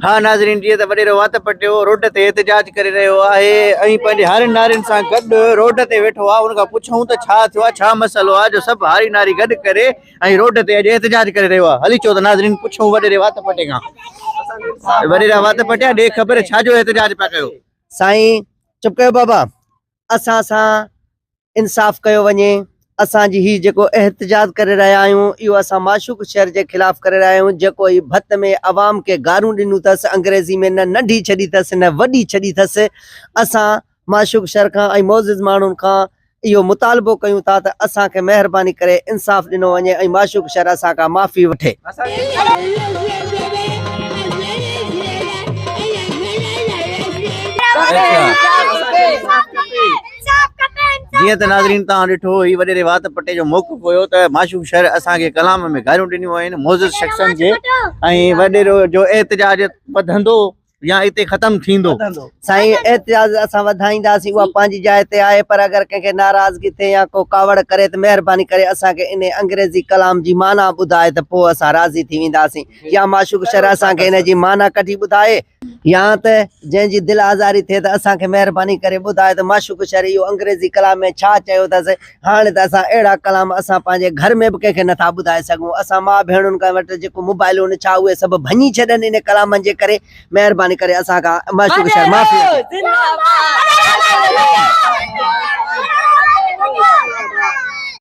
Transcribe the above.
ها ناظرين جيئن ته وڏيرو وات پٽيو روڊ تي احتجاج ڪري رهيو آهي ۽ پنهنجي هارين نارين سان گڏ روڊ تي ويٺو آهي ان کان پڇون ته ڇا ٿيو آهي ڇا مسئلو آهي جو سڀ هاري ناري گڏ ڪري ۽ روڊ تي اڄ احتجاج ڪري رهيو آهي هلي چو ته ناظرين پڇون وڏيري وات پٽي کان وڏيرا وات پٽيا ڏي خبر ڇا جو احتجاج پيا ڪيو سائين چپ ڪيو بابا اسان سان انصاف ڪيو وڃي اسان جي هي جيڪو احتجاج ڪري رهيا آهيون اهو اسان معشوق شهر جي خلاف ڪري رهيا آهيون جيڪو هي ڀت ۾ عوام کي گارون ڏنيون اٿس انگريزي ۾ نه ننڍي ڇڏي اٿس نه وڏي ڇڏي اٿس اسان معشوق شهر کان ۽ معزز ماڻهن کان اهو مطالبو ڪيون ٿا ته اسان کي مهرباني ڪري انصاف ڏنو وڃي ۽ معشوق شهر اسان کان معافي وٺي. جيئن ته ناظرين توهان ڏٺو هي وڏيري وات پٽي جو موقف هيو ته معشوق شر اسان کي ڪلام ۾ گاريون ڏنيون آهن معزز شخصن کي ۽ وڏيرو جو احتجاج وڌندو يا اتي ختم ٿيندو. سائين احتجاج اسان وڌائينداسين اها پنهنجي جاء تي آهي پر اگر ڪنهن کي ناراضگي ٿئي يا ڪو ڪاوڙ ڪري ته مهرباني ڪري اسان کي انهي انگريزي ڪلام جي معنيٰ ٻڌائي ته پوء اسان راضي ٿي وينداسين يا معشوق شر اسان کي ان جي معنيٰ ڪڍي ٻڌائي يا ته جنهن جي دل آزاري ٿئي ته اسان کي مهرباني ڪري ٻڌائي ته معشوق شر اهو انگريزي ڪلام ۾ ڇا چيو اٿس هاڻي ته اسان اهڙا ڪلام اسان پنهنجي گهر ۾ به ڪنهن کي نٿا ٻڌائي سگهون. اسان ماء ڀيڻن کان وٽ جيڪو موبائلون ڇا اهي سڀ ڀڃي ڇڏن ان ڪلامن جي ڪري. مهرباني ڪري اسان کان معشوق شر معافي وٺي.